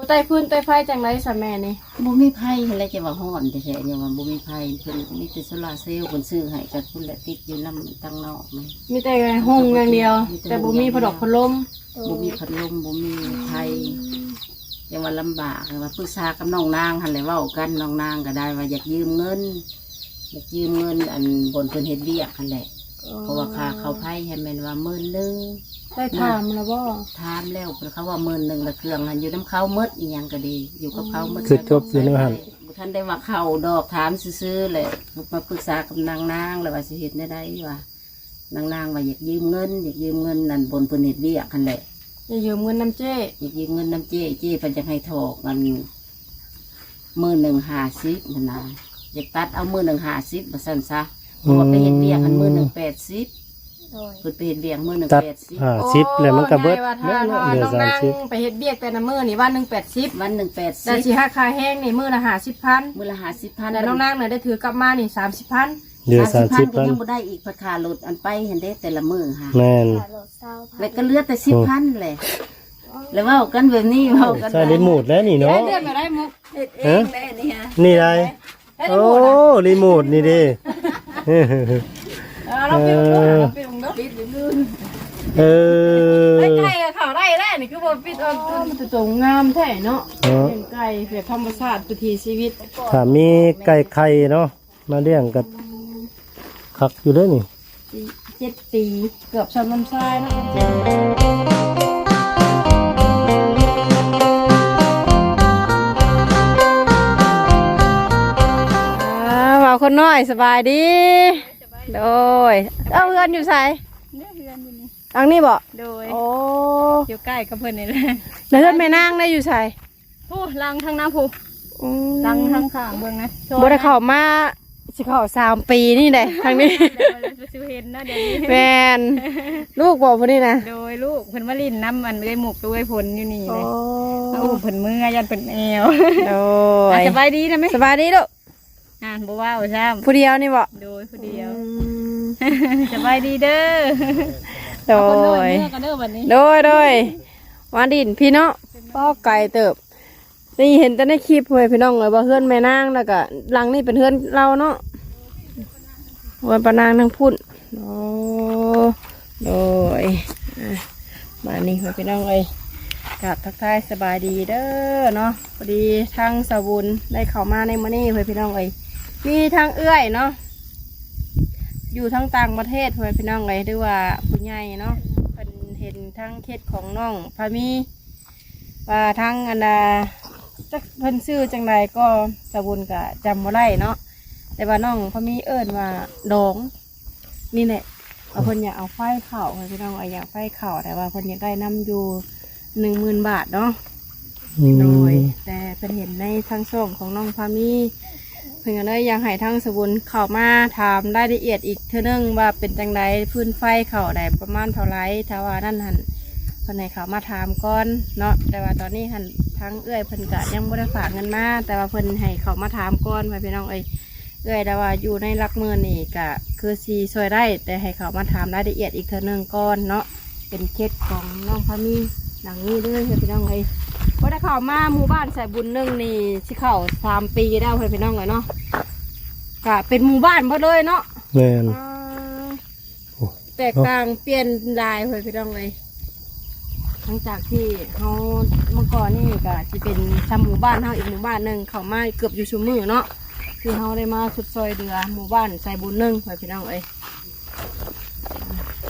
ໄຕ້ຟືນໄຕ້ໄຟຈັ່ງໃດຊະແມ່ນີ້? ບໍ່ມີໄຟຫັ້ນແຫຼະ ຈະວ່າຮ້ອນແທ້ໆ ຍັງວ່າບໍ່ມີໄຟ ເພິ່ນມີແຕ່ໂຊລາເຊວ ເພິ່ນຊື້ໃຫ້ກັບພຸ້ນແຫຼະ ຕິດຢູ່ນຳທາງນອກນີ້ ມີແຕ່ຮົ້ງຢ່າງດຽວ ມີແຕ່ ແຕ່ບໍ່ມີພັດລົມ ພັດລົມ ບໍ່ມີໄຟ ອືມ ຈັ່ງວ່າລຳບາກ ແຕ່ວ່າປຶກສາກັບນ້ອງນາງຫັ້ນແຫຼະ ເວົ້າກັນ ນ້ອງນາງກໍໄດ້ວ່າຢາກຢືມເງິນ ຢາກຢືມເງິນອັນບ່ອນເພິ່ນເຮັດວຽກຫັ້ນແຫຼະ ເພາະວ່າຄ່າເຂົ້າໄຟຫັ້ນແມ່ນວ່າໝື່ນໜຶ່ງ ໄດ້ຖາມແລ້ວບໍ່? ຖາມແລ້ວ ເຂົາວ່າໝື່ນໜຶ່ງ ແລ້ວເຄື່ອງຫັ້ນຢູ່ນຳເຂົາໝົດ ອີ່ຫຍັງກໍດີ ຢູ່ກັບເຂົາໝົດ ຄືຈົບຢູ່ໃນຫັ້ນ ບໍ່ທັນໄດ້ວ່າເຂົ້າດອກ ຖາມຊື່ໆແຫຼະ ມາປຶກສາກັບນາງນາງ ແລ້ວວ່າຊິເຮັດແນວໃດວ່າ ນາງນາງວ່າຢາກຢືມເງິນ ຢາກຢືມເງິນອັນບ່ອນເພິ່ນເຮັດວຽກຫັ້ນແຫຼະ ຢາກຢືມເງິນນຳເຈ້ ຢາກຢືມເງິນນຳເຈ້ ເຈ້ເພິ່ນຢາກໃຫ້ຖອກອັນ ມື້ໜຶ່ງຫ້າສິບຫັ້ນນະ ຢາກຕັດເອົາມື້ໜຶ່ງຫ້າສິບວ່າຊັ້ນຊະ ເພາະວ່າໄປເຮັດວຽກຫັ້ນມື້ໜຶ່ງແປດສິບ ໂດຍ ເພິ່ນໄປເຮັດວຽກມື້ໜຶ່ງແປດສິບ ຫ້າສິບ ໂອ້ ແລ້ວມັນກໍເບິດ ງ່າຍວ່າຖ້ານ້ອງນາງໄປເຮັດວຽກແຕ່ລະມື້ນີ້ ວັນໜຶ່ງແປດສິບ ວັນໜຶ່ງແປດສິບ ແຕ່ຊິຫັກຄ່າແຮງນີ້ມື້ລະຫ້າສິບພັນ ມື້ລະຫ້າສິບພັນ ແຕ່ນ້ອງນາງນະໄດ້ຖືກັບມານີ້ສາມສິບພັນ ເດືອນສາມສິບພັນ ສາມສິບພັນກໍຍັງບໍ່ໄດ້ອີກ ພັດຄ່າລົດອັນໄປຫັ້ນເດ້ແຕ່ລະມື້ຫາ ແມ່ນ ຄ່າລົດຊາວພັນ ແລ້ວກໍເຫຼືອແຕ່ສິບພັນແຫຼະ ແລ້ວເວົ້າກັນແບບນີ້ ເວົ້າກັນ ໃຊ້ຣີໂມດແລ້ວນີ້ເນາະ ເດືອນລະໄດ້ໝົດ ເຮັດເອງແຫຼະນີ້ຫາ ນີ້ໄດ ໂອ້ ຣີໂມດນີ້ເດ້ ເອີ ລອງປິດເບິ່ງເດີ ເອີ ໄກ່ກໍເຂົ້າໄດ້ແລ້ວນີ້ ຄືບໍ່ປິດ ເອີ ມັນຈະຕົງງາມແທ້ເນາະ ເອີ ລ້ຽງໄກ່ແບບທຳມະຊາດ ວິຖີຊີວິດ ຖ້າມີໄກ່ໄຂ່ເນາະ ມາລ້ຽງກໍຄັກຢູ່ເດ້ນີ້ ເຈັດປີ ເກືອບຊຳນ້ຳຊາຍເນາະ ອ່າ ບ່າວຄົນນ້ອຍ ສະບາຍດີ ສະບາຍດີ ໂດຍ ເອີ ເຮືອນຢູ່ໃສ? ເຮືອນຢູ່ນີ້ ຫຼັງນີ້ບໍ? ໂດຍ ໂອ້ ຢູ່ໃກ້ກັບເພິ່ນນີ້ແຫຼະ ແລ້ວເຮືອນແມ່ນາງໄດ້ຢູ່ໃສ? ໂອ້ ຫຼັງທາງໜ້າພຸ້ນ ອືມ ຫຼັງທາງຂ້າງເບິ່ງນະ ບໍ່ໄດ້ເຂົ້າມາ ຊິເຂົ້າສາມປີນີ້ແຫຼະ ທາງນີ້ ຊິເຫັນເນາະດຽວນີ້ ແມ່ນ ລູກບໍຜູ້ນີ້ນະ? ໂດຍ ລູກ ເພິ່ນມາຫຼິ້ນນຳອັນເອື້ອຍມຸກເອື້ອຍພົນຢູ່ນີ້ເລີຍ ໂອ້ ມາອຸ້ມເພິ່ນເມືອ ຢ້ານເພິ່ນແອວ ໂດຍ ສະບາຍດີນະແມ່ ສະບາຍດີລູກ ອ່າ ບໍ່ເວົ້າຊ້ຳ ຜູ້ດຽວນີ້ບໍ? ໂດຍ ຜູ້ດຽວ ອືມ ສະບາຍດີເດີ ໂດຍ ໂດຍ ໂດຍ ມາດິນພີ້ເນາະ ປ້ອໄກເຕີບ ນີ້ເຫັນແຕ່ໃນຄລິບ ພໍ່ແມ່ພີ່ນ້ອງເອີຍ ວ່າເຮືອນແມ່ນາງ ແລ້ວກະຫຼັງນີ້ເປັນເຮືອນລາວເນາະ ເຮືອນປ້ານາງທາງພຸ້ນ ໂອ້ ໂດຍ ອ່າ ບາດນີ້ພໍ່ແມ່ພີ່ນ້ອງເອີຍ ກາບທັກທາຍສະບາຍດີເດີເນາະ ພໍດີທາງສາວບຸນໄດ້ເຂົ້າມາໃນມື້ນີ້ ພໍ່ແມ່ພີ່ນ້ອງເອີຍ ມີທັງເອື້ອຍເນາະ ຢູ່ທາງຕ່າງປະເທດ ພໍ່ແມ່ພີ່ນ້ອງເອີຍ ຫຼືວ່າຜູ້ໃຫຍ່ເນາະ ເພິ່ນເຫັນທາງເຂດຂອງນ້ອງພາມີ ວ່າທາງອັນ ອ່າ ຈັກເພິ່ນຊື່ຈັ່ງໃດກໍ ສາວບຸນກະຈຳບໍ່ໄດ້ເນາະ ແຕ່ວ່ານ້ອງພາມີເອີ້ນວ່າດອງ ນີ້ແຫຼະ ວ່າເພິ່ນຢາກເອົາໄຟເຂົ້າ ພີ່ນ້ອງ ວ່າຢາກໄຟເຂົ້າ ແຕ່ວ່າເພິ່ນຢາກໄດ້ນຳຢູ່ໜຶ່ງໝື່ນບາດເນາະ ອືມ ໂດຍ ແຕ່ເພິ່ນເຫັນໃນທາງຊ່ອງຂອງນ້ອງພາມີ ເພິ່ນກໍເລີຍຢາກໃຫ້ທາງສາວບຸນເຂົ້າມາຖາມລາຍລະອຽດອີກເທື່ອໜຶ່ງວ່າເປັນຈັ່ງໃດ ຟືນໄຟເຂົ້າໄດ້ປະມານເທົ່າໃດ ຖ້າວ່ານັ້ນຫັ້ນ ເພິ່ນໃຫ້ເຂົ້າມາຖາມກ່ອນເນາະ ແຕ່ວ່າຕອນນີ້ຫັ້ນ ທາງເອື້ອຍເພິ່ນກະຍັງບໍ່ໄດ້ຝາກເງິນມາ ແຕ່ວ່າເພິ່ນໃຫ້ເຂົ້າມາຖາມກ່ອນ ພໍ່ແມ່ພີ່ນ້ອງເອີຍ ເອື້ອຍລາວວ່າຢູ່ໃນຫຼັກໝື່ນນີ້ກະຄືຊິຊ່ວຍໄດ້ ແຕ່ໃຫ້ເຂົ້າມາຖາມລາຍລະອຽດອີກເທື່ອໜຶ່ງກ່ອນເນາະ ເປັນເຂດຂອງນ້ອງພາມີ ຫຼັງນີ້ເດີ ພີ່ນ້ອງເອີຍ ບໍ່ໄດ້ເຂົ້າມາໝູ່ບ້ານສາຍບຸນໜຶ່ງນີ້ ຊິເຂົ້າສາມປີແລ້ວ ພີ່ນ້ອງເອີຍເນາະ ກະເປັນໝູ່ບ້ານເບິດເລີຍເນາະ ແມ່ນ ອ່າ ໂອ້ ແຕກຕ່າງ ເນາະ ປ່ຽນຫຼາຍ ພີ່ນ້ອງເອີຍ ຫຼັງຈາກທີ່ເຮົາ ເມື່ອກ່ອນນີ້ກະຊິເປັນຊຳໝູ່ບ້ານເຮົາອີກໝູ່ບ້ານໜຶ່ງ ເຂົ້າມາເກືອບຢູ່ຊຸມື້ເນາະ ທີ່ເຮົາໄດ້ມາຊົດຊ່ອຍເຫຼືອໝູ່ບ້ານສາຍບຸນໜຶ່ງ ພີ່ນ້ອງເອີຍ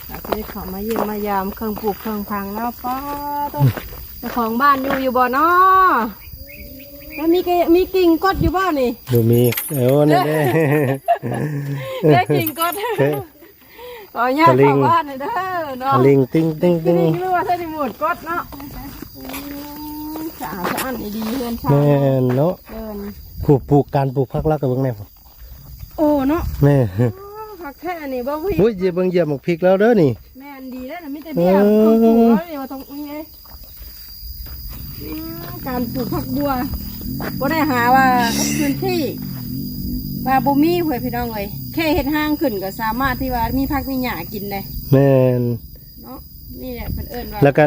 ກໍຄືເຂົ້າມາຢ້ຽມມາຢາມເຄື່ອງປູກເຄື່ອງຝັງແລ້ວ ປ້າໂທ້ ເຈົ້າຂອງບ້ານຢູ່ ຢູ່ບໍ່ເນາະ? ແລ້ວມີກະ ມີກິ່ງກົດຢູ່ບໍ່ນີ້? ບໍ່ມີ ເອີ ນັ້ນເດ້ ເດ້ກິ່ງກົດ ຂໍອະນຸຍາດເຂົ້າບ້ານເດີເນາະ ຕະລິງ ຕິງ ຕິງ ຕິງ ຫຼືວ່າໃຊ້ຣີໂມດກົດເນາະ ອືມ ສະອາດສະອ້ານດີເຮືອນຊານ ແມ່ນເນາະ ເອີ ປູກ ປູກ ການປູກຜັກລາວກໍເບິ່ງແດ່ ໂອ້ເນາະ ແມ່ນ ໂອ້ ຄັກແທ້ອັນນີ້ບໍ່ ໂອ້ຍ ຢາເບິ່ງຢຽບໝາກພິກລາວເດີນີ້ ແມ່ນດີແລ້ວ ມີແຕ່ເບ້ຍ ເອີ ຂອງປູກເຮົານີ້ວ່າຕ້ອງ ນີ້ເດ້ ອືມ ການປູກຜັກບົວ ບໍ່ໄດ້ຫາວ່າພື້ນທີ່ວ່າບໍ່ມີເວີຍ ພີ່ນ້ອງເອີຍ ແຄ່ເຮັດຮ່າງຂຶ້ນກໍສາມາດທີ່ວ່າມີຜັກມີຫຍ້າກິນໄດ້ ແມ່ນ ເນາະ ນີ້ແຫຼະເພິ່ນເອີ້ນວ່າ ແລ້ວກໍ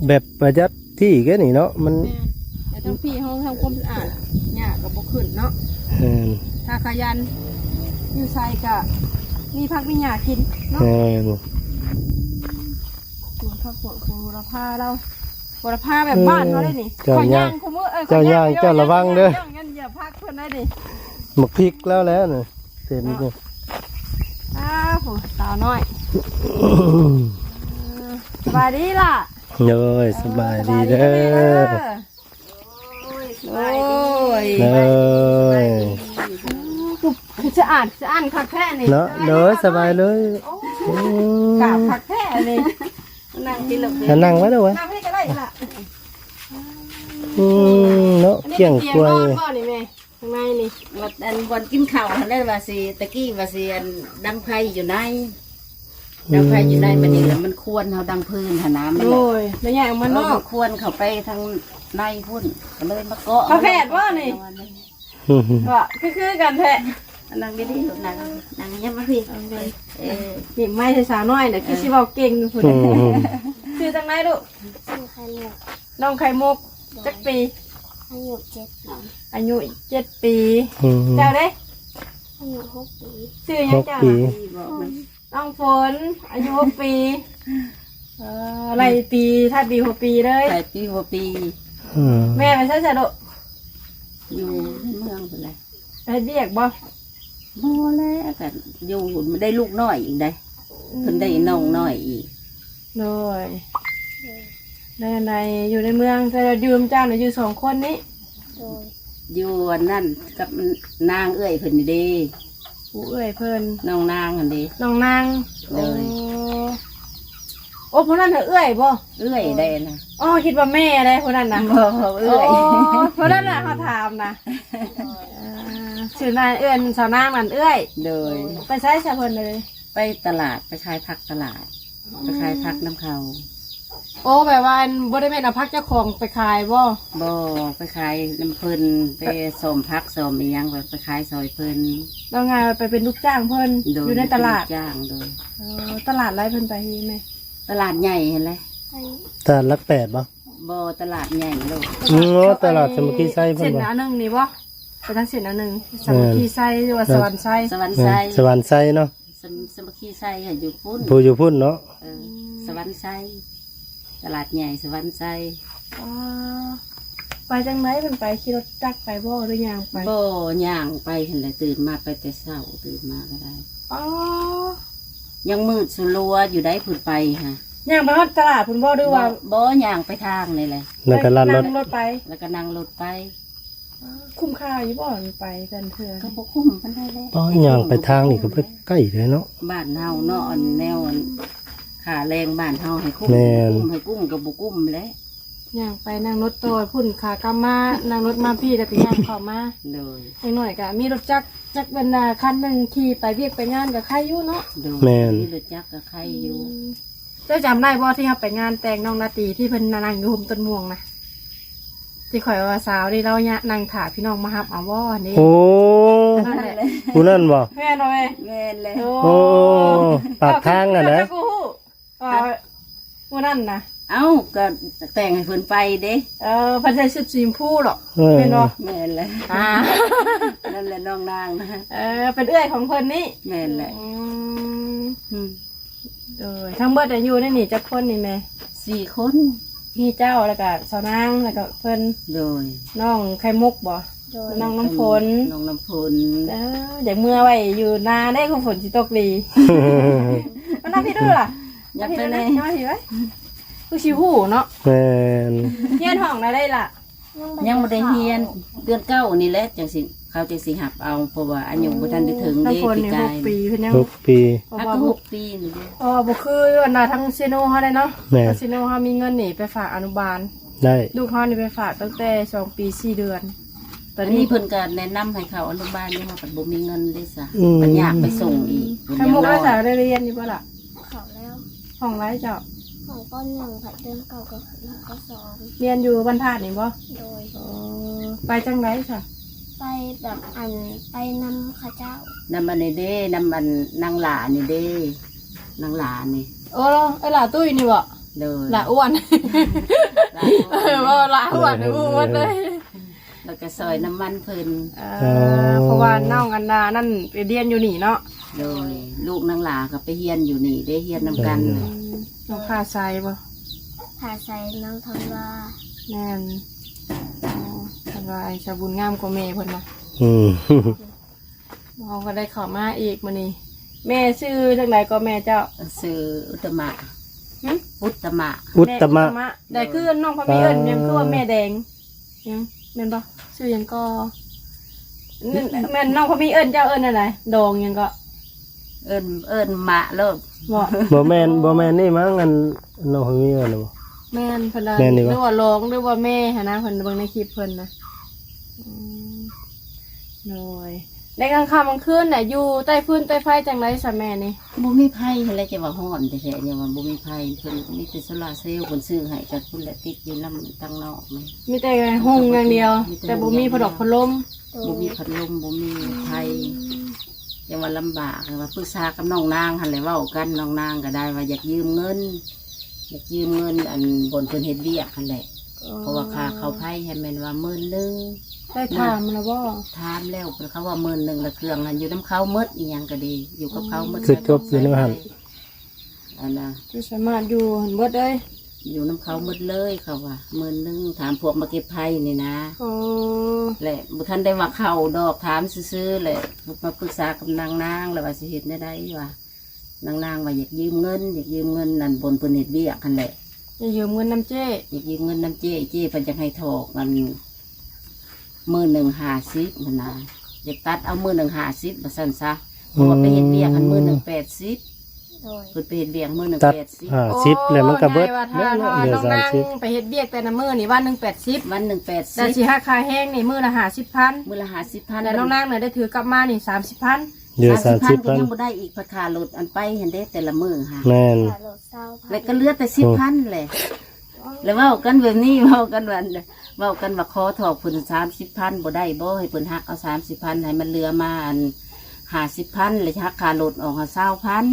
ແບບປະຢັດທີ່ແກນີ້ເນາະ ມັນ ແມ່ນ ທັງພີ້ເຮົາທຳຄວາມສະອາດ ຫຍ້າກໍບໍ່ຂຶ້ນເນາະ. ແມ່ນ. ຖ້າຂະຫຍັນ ຢູ່ໃສກໍມີຜັກມີຫຍ້າກິນເນາະ. ແມ່ນ. ສວນຜັກສວນຂອງບູລະພາລາວ ບູລະພາແບບບ້ານເຮົາເດ້ນີ້. ເຈົ້າຍ່າງ ຂ້ອຍຍ່າງຄູ່ມື້ ເອີ ເຈົ້າຍ່າງ ຂ້ອຍຍ່າງ ເຈົ້າລະວັງເດີ ຢ້ານ ຢ້ານຢຽບຜັກເພິ່ນໄດ້ນີ້. ໝາກພິກລາວແຫຼະນະ ເຕັມຢູ່. ອ້າວ ຜູ້ສາວນ້ອຍ ສະບາຍດີລະ. ໂດຍ ສະບາຍດີເດີ. ໂອ້ຍ ໂດຍ ສະອາດສະອ້ານຄັກແທ້ນີ້ເນາະ. ໂດຍ ສະບາຍເລີຍ. ໂອ້ຍ ກາບຄັກແທ້ນີ້. ນັ່ງຕິລູກ ນັ່ງໄວ້ເດີ. ນັ່ງນີ້ກໍໄດ້ລະ. ອືມ ເນາະ ກ້ຽງກວາຍ. ອັນນີ້ເປັນຕຽງນອນບໍ່ນີ້ແມ່? ຂ້າງໃນນີ້ ວັດ ອັນ ບ່ອນກິນເຂົ້າຫັ້ນແຫຼະ ວ່າຊິ ຕະກີ້ວ່າຊິ ອັນ ດັງໄຟຢູ່ໃນ ອືມ ດັງໄຟຢູ່ໃນ. ບັດນີ້ລະມັນຄວັນເຮົາດັງຟືນຫັ້ນນະ ມັນ ໂດຍ ໄດ້ຍ້າຍອອກມານອກ ເອີ ມັນຄວັນເຂົ້າໄປທາງໃນພຸ້ນ ກໍເລີຍມາເກາະ. ຝາແຝດບໍ່ນີ້? ອືມ ເກາະຄືໆກັນແທ້. ນັ່ງດີໆ ລູກ ນັ່ງ ນັ່ງຫຍັບມາພີ້. ເອີ ຍິ້ມໃໝ່ໃສ່ສາວນ້ອຍນະ ຄືຊິເວົ້າເກັ່ງພຸ້ນ. ອືມ ຊື່ຈັ່ງໃດລູກ? ຊື່ໄຂ່ມຸກ. ນ້ອງໄຂ່ມຸກ ໂດຍ ຈັກປີ? ອາຍຸເຈັດປີ. ອາຍຸເຈັດປີ. ອືມ ເຈົ້າເດ້? ອາຍຸຫົກປີ. ຊື່ຫຍັງເຈົ້າ? ຫົກປີ. ນ້ອງຝົນ ອາຍຸຫົກປີ. ເອີ ໄລ່ປີ ທ້າຍປີຫົວປີເລີຍ ທ້າຍປີຫົວປີ. ອືມ ແມ່ໄປໃສຊະລູກ? ຢູ່ໃນເມືອງພຸ້ນແຫຼະ. ໄປເຮັດວຽກບໍ່? ບໍ່ແຫຼະ ກໍຢູ່ ໄດ້ລູກນ້ອຍອີກໃດ໋. ອືມ ເພິ່ນໄດ້ນ້ອງນ້ອຍອີກ. ໂດຍ ໂດຍ ແລ້ວໃນ ຢູ່ໃນເມືອງ ແຕ່ວ່າຢູ່ນຳເຈົ້ານະ ຢູ່ສອງຄົນນີ້? ໂດຍ ຢູ່ອັນນັ້ນກັບນາງເອື້ອຍເພິ່ນນີ້ເດ້. ຜູ້ເອື້ອຍເພິ່ນ ນ້ອງນາງຫັ້ນເດ້. ນ້ອງນາງ. ໂດຍ ໂອ້ ໂອ້ ຜູ້ນັ້ນນະເອື້ອຍບໍ່? ເອື້ອຍໃດນະ. ອໍ ຄິດວ່າແມ່ໃດ໋ຜູ້ນັ້ນນະ. ບໍ່ ເອື້ອຍ. ອໍ ຜູ້ນັ້ນນະເຮົາຖາມນະ. ເອີ ຊື່ນາງ ເອີ້ນສາວນາງນັ້ນເອື້ອຍ. ໂດຍ ໄປໃສຊະເພິ່ນເລີຍ? ໄປຕະຫຼາດ ໄປຂາຍຜັກຕະຫຼາດ. ໄປຂາຍຜັກນຳເຂົາ. ໂອ້ ແບບວ່າ ອັນ ບໍ່ໄດ້ແມ່ນເອົາຜັກເຈົ້າຂອງໄປຂາຍບໍ່? ບໍ່ ໄປຂາຍນຳເພິ່ນ ໄປ ໄປສ້ອມຜັກສ້ອມອີ່ຫຍັງ ໄປ ໄປຂາຍຊ່ອຍເພິ່ນ. ເວົ້າງ່າຍວ່າໄປເປັນລູກຈ້າງເພິ່ນ. ໂດຍ ຢູ່ໃນຕະຫຼາດ. ເປັນລູກຈ້າງ. ໂດຍ ເອີ ຕະຫຼາດໃດເພິ່ນໄປແມ່? ຕະຫຼາດໃຫຍ່ຫັ້ນແຫຼະ. ຕະຫຼາດຫຼັກແປດບໍ່? ບໍ່ ຕະຫຼາດໃຫຍ່ໂລດ. ອືມ ຕະຫຼາດສາມັກຄີໄຊເພິ່ນບໍ່? ເສັ້ນອັນໜຶ່ງນີ້ບໍ່? ໄປທາງເສັ້ນອັນໜຶ່ງ ສາມັກຄີໄຊ ຫຼືວ່າສະຫວັນໄຊ? ສະຫວັນໄຊ. ສະຫວັນໄຊເນາະ. ສາ ສາມັກຄີໄຊຢູ່ພຸ້ນ. ຜູ້ຢູ່ພຸ້ນເນາະ. ເອີ ສະຫວັນໄຊ ຕະຫຼາດໃຫຍ່ສະຫວັນໄຊ. ອໍ ໄປຈັ່ງໃດເພິ່ນໄປ? ຂີ່ລົດຈັກໄປບໍ່ ຫຼືຍ່າງໄປ? ບໍ່ ຍ່າງໄປຫັ້ນແຫຼະ. ຕື່ນມາໄປແຕ່ເຊົ້າ ຕື່ນມາກໍໄດ້. ອໍ ຍັງມືດສະຫຼົວຢູ່ໃດ໋ ເພິ່ນໄປຫະ. ຍ່າງໄປຮອດຕະຫຼາດພຸ້ນບໍ່ ຫຼືວ່າ? ບໍ່ ຍ່າງໄປທາງນີ້ແຫຼະ. ແລ້ວກໍລັດລົດ ນັ່ງລົດໄປ. ແລ້ວກໍນັ່ງລົດໄປ. ຄຸ້ມຄ່າຢູ່ບໍ່ ໄປແຕ່ລະເທື່ອ? ກໍບໍ່ຄຸ້ມປານໃດແຫຼະ. ອໍ ຍ່າງໄປທາງນີ້ກໍບໍ່ໄກເດ້ເນາະ. ບ້ານເຮົາເນາະ ອັນແນວ ອັນ ຄ່າແຮງບ້ານເຮົາ ໃຫ້ຄຸ້ມ. ແມ່ນ. ໃຫ້ກຸ້ມ ໃຫ້ກຸ້ມກໍບໍ່ກຸ້ມແຫຼະ. ຍ່າງໄປ ນັ່ງລົດຕໍ່ພຸ້ນ ຂາກັບມາ ນັ່ງລົດມາພີ້ ແລ້ວກໍຍ່າງເຂົ້າມາ. ໂດຍ ຢ່າງໜ້ອຍກໍມີລົດຈັກ ຈັກແມ່ນວ່າຄັນໜຶ່ງຂີ່ໄປວຽກໄປງານກໍໄຄຢູ່ເນາະ. ໂດຍ ແມ່ນ. ມີລົດຈັກກໍໄຄຢູ່. ອືມ ເຈົ້າຈຳໄດ້ບໍ່ ທີ່ເຮົາໄປງານແຕ່ງນ້ອງລາຕີ ທີ່ເພິ່ນນັ່ງຢູ່ຮົ່ມຕົ້ນມ່ວງນະ? ທີ່ຂ້ອຍວ່າສາວນີ້ລາວຍະນັ່ງຖ້າພີ່ນ້ອງມາຮັບເອົາບໍ່ນີ້. ໂອ້ ນັ້ນແຫຼະ. ຜູ້ນັ້ນບໍ່? ແມ່ນບໍ່ແມ່? ແມ່ນແຫຼະ. ໂອ້ ໂອ້ ປາກທາງຫັ້ນນະ. ເຈົ້າກໍຮູ້ວ່າມື້ນັ້ນນະ. ເອົ້າ ກໍແຕ່ງໃຫ້ເພິ່ນໄປເດ້. ເອີ ເພິ່ນໃສ່ຊຸດສີຊຳພູເນາະ. ເອີ ແມ່ນບໍ່? ແມ່ນແຫຼະ. ອ່າ ນັ້ນແຫຼະນ້ອງນາງນະ. ເອີ ເປັນເອື້ອຍຂອງເພິ່ນນີ້. ແມ່ນແຫຼະ. ອືມ ອືມ ໂດຍ ທັງເບິດອາຍຸໃນນີ້ຈັກຄົນນີ້ແມ່? ສີ່ຄົນ. ມີເຈົ້າ ແລ້ວກະສາວນາງ ແລ້ວກະເພິ່ນ. ໂດຍ ນ້ອງໄຂ່ມຸກບໍ່? ໂດຍ ນ້ອງນ້ຳຝົນ. ນ້ອງນ້ຳຝົນ. ເອີ ຢາກເມືອໄວ້ຢູ່ນາເດ້ ຝົນຊິຕົກດີ. ມານັ່ງພີ້ດູລະ. ຢາກໄປແດ່. ມາພີ້ໄວ້ ຄືຊິຮູ້ເນາະ. ແມ່ນ. ຮຽນຫ້ອງໃດລະ? ຍັງບໍ່ໄດ້ຮຽນ. ເດືອນເກົ້ານີ້ແຫຼະ ຈັ່ງຊິ ເຂົາຈັ່ງຊິຮັບເອົາ ເພາະວ່າອາຍຸບໍ່ທັນໄດ້ເຖິງເດ້. ນ້ຳຝົນນີ້ຫົກປີ ເພິ່ນຍັງຫົກປີ. ເພາະວ່າຫົກປີນີ້ເດ້. ອໍ ບໍ່ຄືອັນນ່າທາງເຊໂນເຮົາໄດ໋ເນາະ. ແມ່ນ. ທາງເຊໂນເຮົາມີເງິນນີ້ໄປຝາກອະນຸບານໄດ້. ລູກເຮົານີ້ໄປຝາກຕັ້ງແຕ່ສອງປີສີ່ເດືອນ. ຕອນນີ້ເພິ່ນກໍແນະນຳໃຫ້ເຂົ້າອະນຸບານຢູ່ ເຮົາກໍບໍ່ມີເງິນເດ້ຊະ. ອືມ ມັນຍາກໄປສົ່ງອີກ. ໄຂ່ມຸກລະ ໄດ້ຮຽນຢູ່ບໍ່ລະ? ເຂົ້າແລ້ວ. ຫ້ອງໃດເຈົ້າ? ຫ້ອງ ປ.ໜຶ່ງ ແລ້ວເດືອນເກົ້າກໍຂຶ້ນຫ້ອງ ປ.ສອງ. ຮຽນຢູ່ບ້ານທາດນີ້ບໍ່? ໂດຍ. ເອີ ໄປຈັ່ງໃດຊະ? ໄປແບບ ອັນ ໄປນຳເຂົາເຈົ້າ. ນຳອັນນີ້ເດ້ ນຳອັນນາງຫຼ້ານີ້ເດ້ ນາງຫຼ້ານີ້. ໂອ້ ເອື້ອຍຫຼ້າຕຸ້ຍນີ້ບໍ່? ໂດຍ. ຫຼ້າອ້ວນ. ຫຼ້າອ້ວນ. ເອີ ເວົ້າຫຼ້າອ້ວນ ເອີ ຮູ້ໝົດເລີຍ. ແລ້ວກໍຊ່ອຍນ້ຳມັນເພິ່ນ. ເອີ ເອີ ເພາະວ່ານ້ອງອັນນານັ້ນໄປຮຽນຢູ່ນີ້ເນາະ. ໂດຍ ລູກນາງຫຼ້າກໍໄປຮຽນຢູ່ນີ້ເດ້ ຮຽນນຳກັນ. ອືມ ນ້ອງຟ້າໃສບໍ່? ຟ້າໃສ ນ້ອງທອນວາ. ແມ່ນ. ໂອ້ ເພິ່ນວ່າສາວບຸນງາມກວ່າແມ່ເພິ່ນນະ. ອືມ ເຮົາກໍໄດ້ເຂົ້າມາອີກມື້ນີ້. ແມ່ຊື່ຈັ່ງໃດກໍແມ່ເຈົ້າ? ຊື່ອຸດຕະມະ. ຫຶ? ອຸດຕະມະ. ອຸດຕະມະ. ແມ່ອຸດຕະມະ. ໄດ້ຄືນ້ອງພາມີເອີ້ນຫຍັງ ຄືວ່າແມ່ແດງຫຍັງ ແມ່ນບໍ່? ຊື່ຫຍັງກໍ? ແມ່ນ ແມ່ນນ້ອງພາມີເອີ້ນເຈົ້າເອີ້ນອັນໃດ? ດອງຫຍັງກໍ? ເອີ້ນ ເອີ້ນມະໂລດ. ບໍ່ ບໍ່ແມ່ນ ບໍ່ແມ່ນນີ້ມັ້ງ ອັນນ້ອງພາມີເອີ້ນນະບໍ່? ແມ່ນ ເພິ່ນວ່າ ແມ່ນນີ້ບໍ່? ຫຼືວ່າລອງ ຫຼືວ່າແມ່ຫັ້ນນະ ເພິ່ນເບິ່ງໃນຄລິບເພິ່ນນະ. ອືມ ໂດຍ ໃນກາງຄ່ຳກາງຄືນນະ ຢູ່ໃຕ້ຟືນໃຕ້ໄຟຈັ່ງໃດຊະແມ່ນີ້? ບໍ່ມີໄຟຫັ້ນແຫຼະ ຈະວ່າຮ້ອນແທ້ໆ ຍັງວ່າບໍ່ມີໄຟ. ເພິ່ນມີແຕ່ໂຊລາເຊວ ເພິ່ນຊື້ໃຫ້ກັບພຸ້ນແຫຼະ ຕິດຢູ່ນຳທາງນອກນີ້. ມີແຕ່ຮຸ່ງຢ່າງດຽວ ມີແຕ່ ແຕ່ບໍ່ມີພັດລົມ ພັດລົມ. ບໍ່ມີພັດລົມ ບໍ່ມີໄຟ. ອືມ ຍັງວ່າລຳບາກ ແຕ່ວ່າປຶກສາກັບນ້ອງນາງຫັ້ນແຫຼະ ເວົ້າກັນ ນ້ອງນາງກໍໄດ້ວ່າຢາກຢືມເງິນ ຢາກຢືມເງິນອັນບ່ອນເພິ່ນເຮັດວຽກຫັ້ນແຫຼະ. ເອີ ເພາະວ່າຄ່າເຂົ້າໄຟຫັ້ນແມ່ນວ່າໝື່ນໜຶ່ງ. ໄດ້ຖາມແລ້ວບໍ່? ຖາມແລ້ວ ເພິ່ນ ເຂົາວ່າໝື່ນໜຶ່ງ ແລ້ວເຄື່ອງຫັ້ນຢູ່ນຳເຂົາໝົດ ອີຫຍັງກໍດີ ຢູ່ກັບເຂົາໝົດ. ອືມ ຄືຈົບຢູ່ໃນຫັ້ນ ອັນນະ ຄືສາມາດຢູ່ຫັ້ນເບິດເລີຍ ຢູ່ນຳເຂົາໝົດເລີຍ ເຂົາວ່າໝື່ນໜຶ່ງ ຖາມພວກມາເກັບໄຟນີ້ນະ. ໂອ້ ແລະ ບໍ່ທັນໄດ້ວ່າເຂົ້າດອກ ຖາມຊື່ໆ ແລະ ມາປຶກສາກັບນາງນາງ ແລ້ວວ່າຊິເຮັດແນວໃດ ວ່າ ນາງນາງວ່າຢາກຢືມເງິນ ຢາກຢືມເງິນນັ້ນ ບ່ອນເພິ່ນເຮັດວຽກຫັ້ນແຫຼະ. ຢາກຢືມເງິນນຳເຈ້ ຢາກຢືມເງິນນຳເຈ້ ເຈ້ເພິ່ນຢາກໃຫ້ຖອກອັນ ມື້ໜຶ່ງຫ້າສິບຫັ້ນນະ ຢາກຕັດເອົາມື້ໜຶ່ງຫ້າສິບວ່າຊັ້ນຊະ. ເພາະວ່າໄປເຮັດວຽກຫັ້ນ ອືມ ມື້ໜຶ່ງແປດສິບ. ໂດຍ ເພິ່ນໄປເຮັດວຽກມື້ໜຶ່ງແປດສິບ. ໂອ້ ເຫຼືອສາມສິບ ແລ້ວມັນກໍເບິດ ໄດ້ວ່າຖ້າ ເຫຼືອ ເຫຼືອ ນ້ອງນາງ ສາມສິບ ໄປເຮັດວຽກແຕ່ລະມື້ນີ້ ວັນໜຶ່ງແປດສິບ ວັນໜຶ່ງແປດສິບ ແຕ່ຊິຫັກຄ່າແຮງນີ້ມື້ລະຫ້າສິບພັນ ມື້ລະຫ້າສິບພັນ. ແລ້ວນ້ອງນາງນະໄດ້ຖືກັບມານີ້ສາມສິບພັນ ເຫຼືອສາມສິບພັນ ສາມສິບພັນກໍຍັງບໍ່ໄດ້ອີກ ພັດຄ່າລົດອັນໄປຫັ້ນເດ້ ແຕ່ລະມື້ຫັ້ນ. ແມ່ນ ແລ້ວກໍເຫຼືອແຕ່ສິບພັນແຫຼະ. ແລ້ວເວົ້າກັນແບບນີ້ ເວົ້າກັນວ່າ ເວົ້າກັນວ່າຂໍຖອກເພິ່ນສາມສິບພັນ ບໍ່ໄດ້ບໍ່ ໃຫ້ເພິ່ນຫັກເອົາສາມສິບພັນ ໃຫ້ມັນເຫຼືອມາອັນຫ້າສິບພັນ ແລ້ວຫັກຄ່າລົດອອກໃຫ້ຊາວພັນ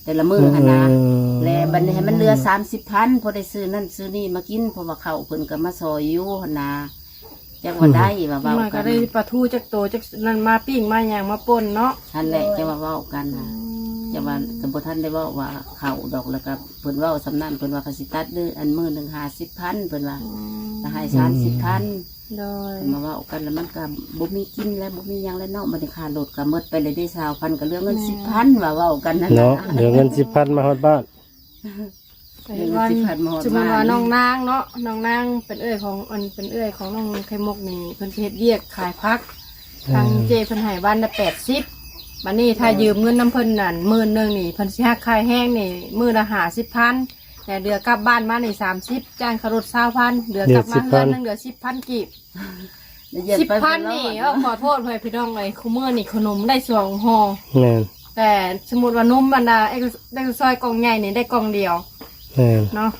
ແຕ່ລະມື້ຫັ້ນນະ. ເອີ ແລ້ວບັດນີ້ໃຫ້ມັນເຫຼືອສາມສິບພັນ ພໍໄດ້ຊື້ນັ້ນຊື້ນີ້ມາກິນ ເພາະວ່າເຂົ້າເພິ່ນກໍມາຊ່ອຍຢູ່ຫັ້ນນະ. ຈັກວ່າໄດ້ ອືມ ວ່າເວົ້າກັນ ມາກໍໄດ້ປາທູຈັກໂຕຈັກນັ້ນມາປີ້ງມາຫຍັງມາປົ່ນເນາະ. ຫັ້ນແຫຼະ ໂດຍ ຈັ່ງວ່າເວົ້າກັນ ອືມ ຈັ່ງວ່າກໍບໍ່ທັນໄດ້ເວົ້າວ່າເຂົ້າດອກ ແລ້ວກໍເພິ່ນເວົ້າສ່ຳນັ້ນ ເພິ່ນວ່າກໍຊິຕັດເດີ ອັນມື້ໜຶ່ງຫ້າສິບພັນ ເພິ່ນວ່າ ອືມ ກໍໃຫ້ສາມສິບພັນ. ໂດຍ ເພິ່ນມາເວົ້າກັນ ແລ້ວມັນກໍບໍ່ມີກິນແລ້ວ ບໍ່ມີຫຍັງແລ້ວເນາະ. ບັດນີ້ຄ່າລົດກໍໝົດໄປແລ້ວເດ້ຊາວພັນ ກໍເຫຼືອເງິນສິບພັນ ວ່າເວົ້າກັນຫັ້ນນະ ເນາະ ເຫຼືອເງິນສິບພັນມາຮອດບ້ານ. ເອີ ເດືອນສິບພັນມາຮອດ ສົມມຸດວ່ານ້ອງນາງເນາະ ນ້ອງນາງເປັນເອື້ອຍຂອງ ອັນ ເປັນເອື້ອຍຂອງນ້ອງໄຂ່ມຸກນີ້ ເພິ່ນເຮັດວຽກຂາຍຜັກ ອືມ ທາງເຈ້ເພິ່ນໃຫ້ວັນລະແປດສິບ. ບັດນີ້ຖ້າ ໂດຍ ຢືມເງິນນຳເພິ່ນນັ້ນໝື່ນໜຶ່ງນີ້ ເພິ່ນຊິຫັກຄ່າແຮງນີ້ມື້ລະຫ້າສິບພັນ ແລະເດືອກັບບ້ານມານີ້ສາມສິບ ຈ່າຍຄ່າລົດຊາວພັນ ເດືອກັບມາເຮືອນໜຶ່ງເດືອສິບພັນກີບ. ສິບພັນນີ້ ເອີ ຂໍໂທດເພິ່ນພີ່ນ້ອງເອີຍ ຄູ່ມື້ນີ້ຂະໜົມໄດ້ສອງຫໍ່. ແມ່ນ ແຕ່ສົມມຸດວ່ານົມບັນດາເອກ ເອກຊອຍກ່ອງໃຫຍ່ນີ້ໄດ້ກ່ອງດຽວ. ແມ່ນ ເນາະ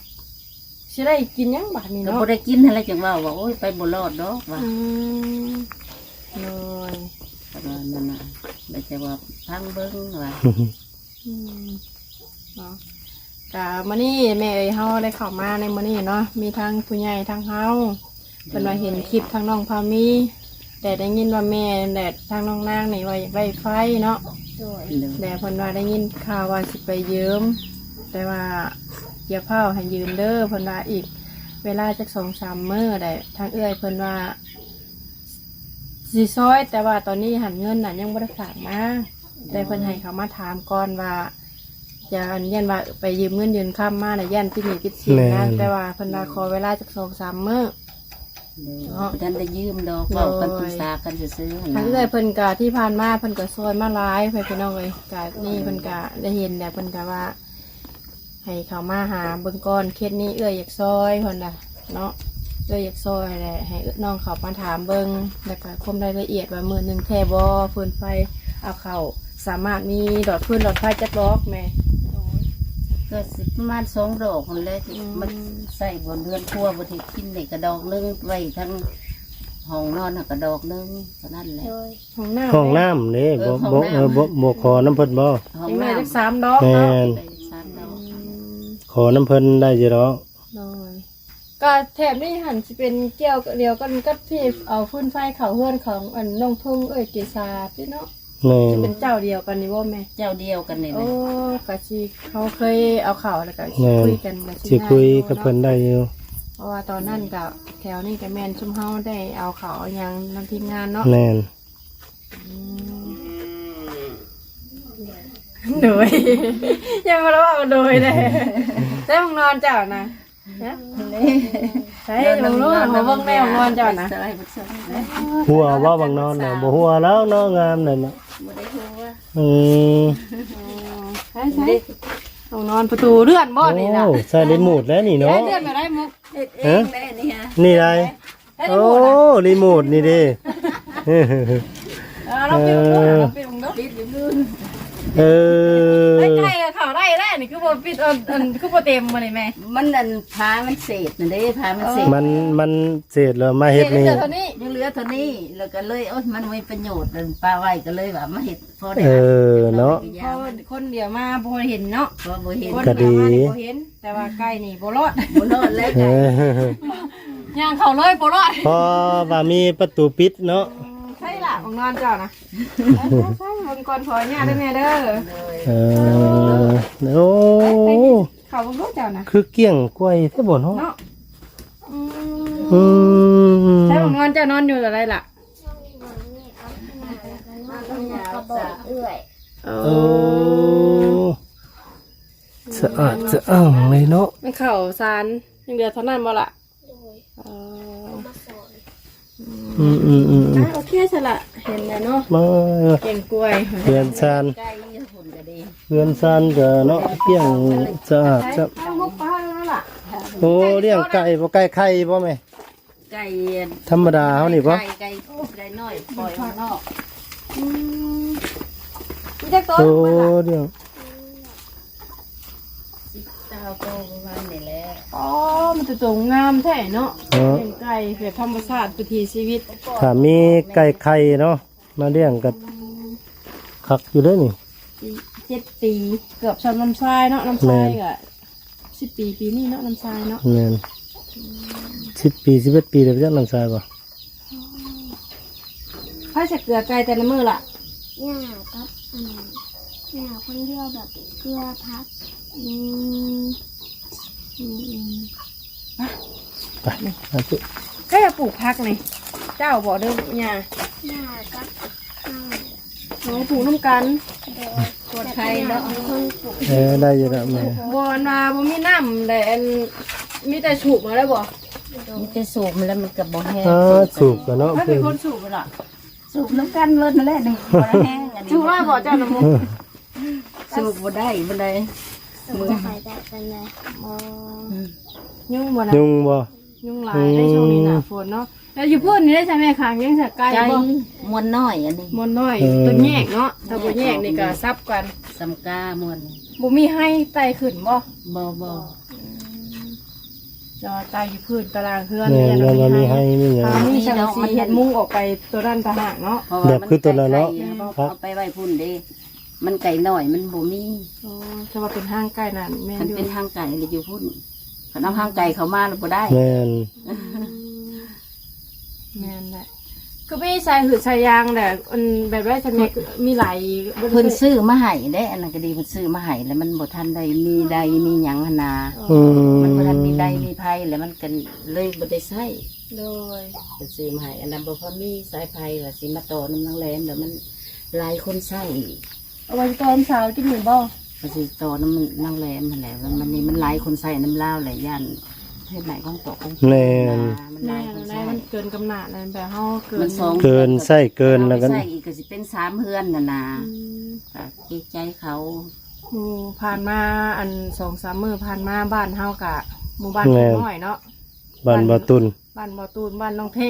ຊິໄດ້ກິນຫຍັງບາດນີ້ ກໍ ເນາະ ບໍ່ໄດ້ກິນຫັ້ນແຫຼະ ຈັ່ງເວົ້າວ່າ ໂອ້ຍ ໄປບໍ່ລອດດອກວ່າ. ອືມ ໂດຍ ປະມານນັ້ນນະ ແລ້ວຈັ່ງວ່າຟັງເບິ່ງວ່າ ອືມ ເນາະ ກະມື້ນີ້ແມ່ເອີຍ ເຮົາໄດ້ເຂົ້າມາໃນມື້ນີ້ເນາະ ມີທັງຜູ້ໃຫຍ່ທັງເຮົາ ເພິ່ນວ່າເຫັນຄລິບທາງນ້ອງພາມີ ແລະໄດ້ຍິນວ່າແມ່ ແລະທາງນ້ອງນາງນີ້ວ່າຢາກໄດ້ໄຟເນາະ. ໂດຍ ແລະເພິ່ນວ່າໄດ້ຍິນຂ່າວວ່າຊິໄປຢືມ ແຕ່ວ່າຢ່າຟ້າວໃຫ້ຢືມເດີ ເພິ່ນວ່າອີກເວລາຈັກສອງສາມມື້ ແລະທາງເອື້ອຍເພິ່ນວ່າ ຊິຊ່ອຍ ແຕ່ວ່າຕອນນີ້ຫັ້ນເງິນນັ້ນຍັງບໍ່ໄດ້ຝາກມາ ແຕ່ເພິ່ນໃຫ້ເຂົາມາຖາມກ່ອນວ່າ ຢ້ານ ຢ້ານວ່າໄປຢືມເງິນຢືມຄຳມາແລ້ວຢ້ານຕິດໜີ້ຕິດສິນນະ. ແມ່ນ ແຕ່ວ່າເພິ່ນວ່າຂໍເວລາຈັກສອງສາມມື້ ໂດຍ ເນາະ ບໍ່ທັນໄດ້ຢືມດອກ ໂດຍ ເວົ້າກັນປຶກສາກັນຊື່ໆ ທາງເອື້ອຍເພິ່ນກະທີ່ຜ່ານມາເພິ່ນກະຊ່ອຍມາຫຼາຍ ພີ່ນ້ອງເອີຍ ກະນີ້ເພິ່ນກະໄດ້ເຫັນແລ້ວ ເພິ່ນກະວ່າ ໃຫ້ເຂົາມາຫາເບິ່ງກ່ອນ ເຂດນີ້ເອື້ອຍຢາກຊ່ອຍເພິ່ນນະເນາະ ເອື້ອຍຢາກຊ່ອຍແຫຼະ ໃຫ້ນ້ອງເຂົ້າມາຖາມເບິ່ງ ແລ້ວກະຄວາມລາຍລະອຽດວ່າໝື່ນໜຶ່ງແທ້ບໍ່ ຟືນໄຟ ເອົາເຂົ້າ ສາມາດມີຫຼອດຟືນຫຼອດໄຟຈັກດອກແມ່? ໂດຍ ກໍຊິປະມານສອງດອກຫັ້ນແຫຼະ ອືມ ມັນໃຊ້ບ່ອນເຮືອນຄົວ ບໍ່ໄດ້ກິນນີ້ກະດອກໜຶ່ງ ໄວ້ທາງຫ້ອງນອນຫັ້ນກະດອກໜຶ່ງ ເທົ່ານັ້ນແຫຼະ. ໂດຍ ຫ້ອງນ້ຳ ຫ້ອງນ້ຳເດ້ ເອີ ບໍ່ ບໍ່ ເອີ ບໍ່ ບໍ່ຂໍນຳເພິ່ນບໍ່? ຫ້ອງນ້ຳ ຈັກໜ້ອຍຈັກສາມດອກເນາະ ແມ່ນ ໄດ້ຈັກສາມດອກ ອືມ ຂໍນຳເພິ່ນໄດ້ຢູ່ດອກ ໂດຍ ກໍແຖບນີ້ຫັ້ນຊິເປັນກ່ຽວດຽວກັນກັບທີ່ເອົາຟືນໄຟເຂົ້າເຮືອນຂອງອັນນ້ອງເພິ່ງເອື້ອຍເກສາຕິເນາະ. ແມ່ນ ຊິເປັນເຈົ້າດຽວກັນນີ້ບໍ່ແມ່? ເຈົ້າດຽວກັນນີ້ແຫຼະ. ໂອ້ ກໍຊິ ເຮົາເຄີຍເອົາເຂົ້າ ແລ້ວກໍຊິ ແມ່ນ ຄຸຍກັນ ກໍຊິ ຊິຄຸຍກັບເພິ່ນໄດ້ຢູ່ ເພາະວ່າຕອນນັ້ນກໍແຖວນີ້ກໍແມ່ນຊຸມເຮົາໄດ້ເອົາເຂົ້າເອົາຫຍັງນຳທີມງານເນາະ. ແມ່ນ ອືມ ໂດຍ ຍັງບໍ່ໄດ້ເວົ້າໂດຍເດ້. ໃສ່ຫ້ອງນອນເຈົ້ານະ? ຮະ? ໃສ່ຫ້ອງນອນ ເບິ່ງແມ່ຫ້ອງນອນເຈົ້ານະ. ຫົວບໍ່ ຫ້ອງນອນນະ? ບໍ່ຫົວແລ້ວເນາະ ງາມແລ້ວເນາະ. ບໍ່ໄດ້ຫົວ. ອືມ ໃສ່ ໃສ່ ຫ້ອງນອນ ປະຕູເລື່ອນບໍ່ນີ້ນະ? ໂອ້ ໃສ່ຣີໂມດແລ້ວນີ້ເນາະ. ເລື່ອນມາໄດ້ມຸກ ເຮັດເອງແຫຼະນີ້ຮະ. ນີ້ໄດ ໃຊ້ຣີໂມດນະ? ໂອ້ ຣີໂມດນີ້ເດ້. ເອີ ລອງປິດເບິ່ງດູ ລອງປິດເບິ່ງດູ. ປິດຢູ່ ເອີ ໄກ່ກໍເຂົ້າໄດ້ແລ້ວນີ້ ຄືບໍ່ປິດ ອັນ ອັນ ຄືບໍ່ເຕັມມື້ນີ້ແມ່? ມັນ ອັນ ຝາມັນເສດນັ້ນເດ້ ຝາມັນເສດ. ອໍ ມັນ ມັນເສດແລ້ວມາເຮັດນີ້ ຍັງເຫຼືອເທົ່ານີ້ ຍັງເຫຼືອເທົ່ານີ້ ແລ້ວກໍເລີຍ ໂອ້ຍ ມັນບໍ່ມີປະໂຫຍດ ປະໄວ້ ກໍເລີຍວ່າມາເຮັດພໍໄດ້. ເອີ ເນາະ ເພາະຄົນດຽວມາບໍ່ເຫັນເນາະ ບໍ່ ບໍ່ເຫັນ ຄົນດຽວມານີ້ບໍ່ເຫັນ ກໍດີ ແຕ່ວ່າໄກ່ນີ້ບໍ່ລອດ ບໍ່ລອດແລ້ວໄກ່ ເອີ ຍ່າງເຂົ້າເລີຍບໍ່ລອດ ເພາະວ່າມີປະຕູປິດເນາະ. ໃຊ່ລະ ຫ້ອງນອນເຈົ້ານະ. ໃສ່ ໃສ່ ເບິ່ງກ່ອນ ຂໍອະນຸຍາດເດີແມ່ເດີ. ເອີ ໂອ້ ເຂົ້າເບິ່ງດູເຈົ້ານະ ຄືກ້ຽງກວາຍແທ້ບໍ່ເນາະ ເນາະ. ອືມ ໃສ່ ຫ້ອງນອນເຈົ້ານອນຢູ່ໃດລະ? ເອີ ສະອາດສະອ້າງເລີຍເນາະ. ມັນເຂົ້າສານ ຍັງເຫຼືອເທົ່ານັ້ນບໍ່ລະ? ໂດຍ ເອີ ເອົາມາສອນ. ອືມ ອືມ ອືມ ອືມ ອ່ະ ໂອເຄຊະລະ ເຫັນແລ້ວເນາະ ມາ ແກງກ້ວຍ ເຮືອນຊານ ເຮືອນຊານກໍເນາະ ກ້ຽງສະອາດຊະ. ເອົາລູກປາແລ້ວລະ. ໂອ້ ລ້ຽງໄກ່ບໍ່? ໄກ່ໄຂ່ບໍ່ແມ່? ໄກ່ທຳມະດາເຮົານີ້ບໍ່? ໄກ່ ໄກ່ ໄກ່ນ້ອຍ ປ່ອຍອອກນອກ. ອືມ ມີຈັກໂຕ? ໂອ້ ລ້ຽງ ສິບ ຊາວໂຕປະມານນີ້ແຫຼະ. ອໍ ມັນຈະໂຕງາມແທ້ເນາະ ເນາະ ລ້ຽງໄກ່ແບບທຳມະຊາດ ວິຖີຊີວິດ. ຖ້າມີໄກ່ໄຂ່ເນາະ ມາລ້ຽງກໍ ອືມ ຄັກຢູ່ເດ້ນີ້. ເຈັດປີ ເກືອບຊ່ຳນ້ຳຊາຍເນາະ ນ້ຳຊາຍ ແມ່ນ ກໍສິບປີ ປີນີ້ເນາະ ນ້ຳຊາຍເນາະ. ແມ່ນ ສິບປີ ສິບເອັດປີແລ້ວຈັກນ້ຳຊາຍບໍ່? ໃຜໃສ່ເກືອໄກ່ແຕ່ລະມື້ລະ? ຍ່າກັບ ອັນ ຍ່າຄົນດຽວ ແບບເກືອ ຜັກ. ອືມ ອືມ ອືມ ໄປ ໄປ ໃຜປູກຜັກນີ້? ເຈົ້າບໍ່ ຫຼືຍ່າ? ຍ່າກັບ ໂອ້ ປູກນຳກັນ. ໂດຍ ປອດໄພເນາະ ເອີ ໄດ້ຢູ່ດອກແມ່. ບໍ່ ອັນວ່າບໍ່ມີນ້ຳແຫຼະ ອັນ ມີແຕ່ສູບເອົາໄດ້ບໍ່? ມີແຕ່ສູບແລ້ວມັນກໍບໍ່ແຫ້ງ. ເອີ ສູບກໍເນາະ ໃຜເປັນຄົນສູບລະ? ສູບນຳກັນເບິດນັ້ນແຫຼະ ບໍ່ໄດ້ແຫ້ງ. ອັນນີ້ ສູບວ່າບໍ່ເຈົ້ານະມຸກ? ສູບບໍ່ໄດ້ ບໍ່ໄດ້ ບໍ່ຄ່ອຍໄດ້ປານໃດ. ອໍ ອືມ ຍຸງບໍ່ນະ? ຍຸງບໍ່? ຍຸງຫຼາຍໃນ ອືມ ຊ່ວງນີ້ໜ້າຝົນເນາະ. ແລ້ວຢູ່ພຸ້ນນີ້ໄດ້ໃສ່ແມ່ຂັງ ລ້ຽງສັດໄກ່ບໍ່? ໄກ່ມ່ວນນ້ອຍ ອັນນີ້ ມ່ວນນ້ອຍ ເອີ ຕົວແຍກເນາະ. ຖ້າບໍ່ແຍກນີ້ກໍສັບກັນ ສຳກາມ່ວນ. ບໍ່ມີໄຮ່ໄຕ່ຂຶ້ນບໍ່? ບໍ່ ບໍ່. ອືມ ແຕ່ວ່າໄຕ່ຢູ່ພື້ນຕາລາງເຮືອນ. ແມ່ນ ມັນບໍ່ມີໄຮ່ມີຫຍັງ ມີສັງກະສີເຮັດມຸງອອກໄປຕົວນັ້ນຕ່າງຫາກເນາະ. ແບບຄືຕົວນັ້ນເນາະ ເອົາໄປໄວ້ພຸ້ນເດ້. ມັນໄກ່ນ້ອຍມັນບໍ່ມີ. ອໍ ຖ້າວ່າເປັນຮ່າງໄກ່ນັ້ນແມ່ນຢູ່ ຄັນເປັນຮ່າງໄກ່ລະຢູ່ພຸ້ນ ຄັນເອົາຮ່າງໄກ່ເຂົ້າມາລະບໍ່ໄດ້. ແມ່ນ ອືມ ແມ່ນແຫຼະ. ຄືມີສາຍຫືດສາຍຢາງແຫຼະ ອັນແບບໃດຊັ້ນແມ່? ຄືມີຫຼາຍ ເພິ່ນຊື້ມາໃຫ້ເດ້ ອັນນັ້ນກໍດີ ເພິ່ນຊື້ມາໃຫ້ ແລ້ວມັນບໍ່ທັນໄດ້ມີໄດມີຫຍັງຫັ້ນນາ. ອໍ ອືມ ມັນບໍ່ທັນມີໄດມີໄພ ແລ້ວມັນກໍເລີຍບໍ່ໄດ້ໃຊ້. ໂດຍ ເພິ່ນຊື້ມາໃຫ້ ອັນນັ້ນບໍ່ພໍມີສາຍໄຟ ວ່າຊິມາຕໍ່ນຳນາງແຫຼມ ແລ້ວມັນຫຼາຍຄົນໃຊ້. ເອົາໄວ້ຕໍ່ນຳສາວກິນນີ້ບໍ່? ວ່າຊິຕໍ່ນຳນາງແຫຼມຫັ້ນແຫຼະ ມັນ ມັນນີ້ມັນຫຼາຍຄົນໃຊ້ນຳລາວແຫຼະ ຢ້ານເຮັດໃຫ້ຂອງຕົກຂອງ ແມ່ນ ມັນຫຼາຍຄົນໃຊ້ ມັນເກີນກຳໜາດນັ້ນ ແບບເຮົາເກີນ ມັນສອງ ເກີນໃຊ້ເກີນ ແລ້ວກໍໃຊ້ອີກກໍຊິເປັນສາມເຮືອນຫັ້ນນາ. ອືມ ກໍເກງໃຈເຂົາ. ໝູ່ຜ່ານມາ ອັນ ສອງສາມມື້ຜ່ານມາ ບ້ານເຮົາກະໝູ່ບ້ານ ແມ່ນ ນ້ອຍເນາະ ບ້ານບໍ່ຕຸນ ບ້ານບໍ່ຕູນ ບ້ານນ້ອງເທ.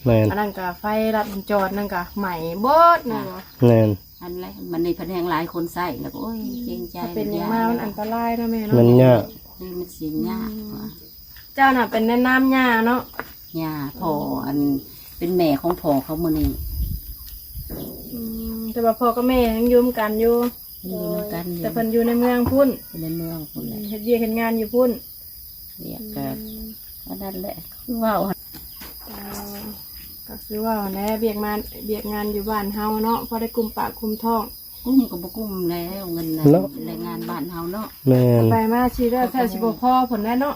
ແມ່ນ ອັນນັ້ນກະໄຟລັດວົງຈອນນັ້ນກະໄໝ້ເບິດນັ້ນ. ແມ່ນ ອັນແຫຼະ ມັນນີ້ເພິ່ນແຮ່ງຫຼາຍຄົນໃຊ້ ແລ້ວກໍ ໂອ້ຍ ເກງໃຈ ຖ້າເປັນຫຍັງມາມັນອັນຕະລາຍເນາະແມ່ເນາະ ມັນຍາກ ນີ້ມັນຊິຍາກ. ອືມ ເຈົ້ານະເປັນແນະນຳຍ່າເນາະ ຍ່າ ພໍ່ ອັນ ເປັນແມ່ຂອງພໍ່ເຂົາມື້ນີ້. ອືມ ແຕ່ວ່າພໍ່ກັບແມ່ຍັງຢູ່ນຳກັນຢູ່ ຍັງຢູ່ນຳກັນຢູ່ ແຕ່ເພິ່ນຢູ່ໃນເມືອງພຸ້ນ ຢູ່ໃນເມືອງພຸ້ນແຫຼະ ເຮັດວຽກເຮັດງານຢູ່ພຸ້ນ. ວຽກກໍ ອືມ ອັນນັ້ນແຫຼະ ຄືເວົ້າ ເອີ ກໍຄືເວົ້າແຫຼະ ວຽກງານ ວຽກງານຢູ່ບ້ານເຮົາເນາະ ພໍໄດ້ກຸ້ມປາກກຸ້ມທ້ອງ. ກຸ້ມກໍບໍ່ກຸ້ມແລ້ວ ເງິນນັ້ນ ເນາະ ແຮງງານບ້ານເຮົາເນາະ. ແມ່ນ ໄປມາຊິເດີ ແທ້ຊິບໍ່ພໍພຸ້ນແຫຼະເນາະ.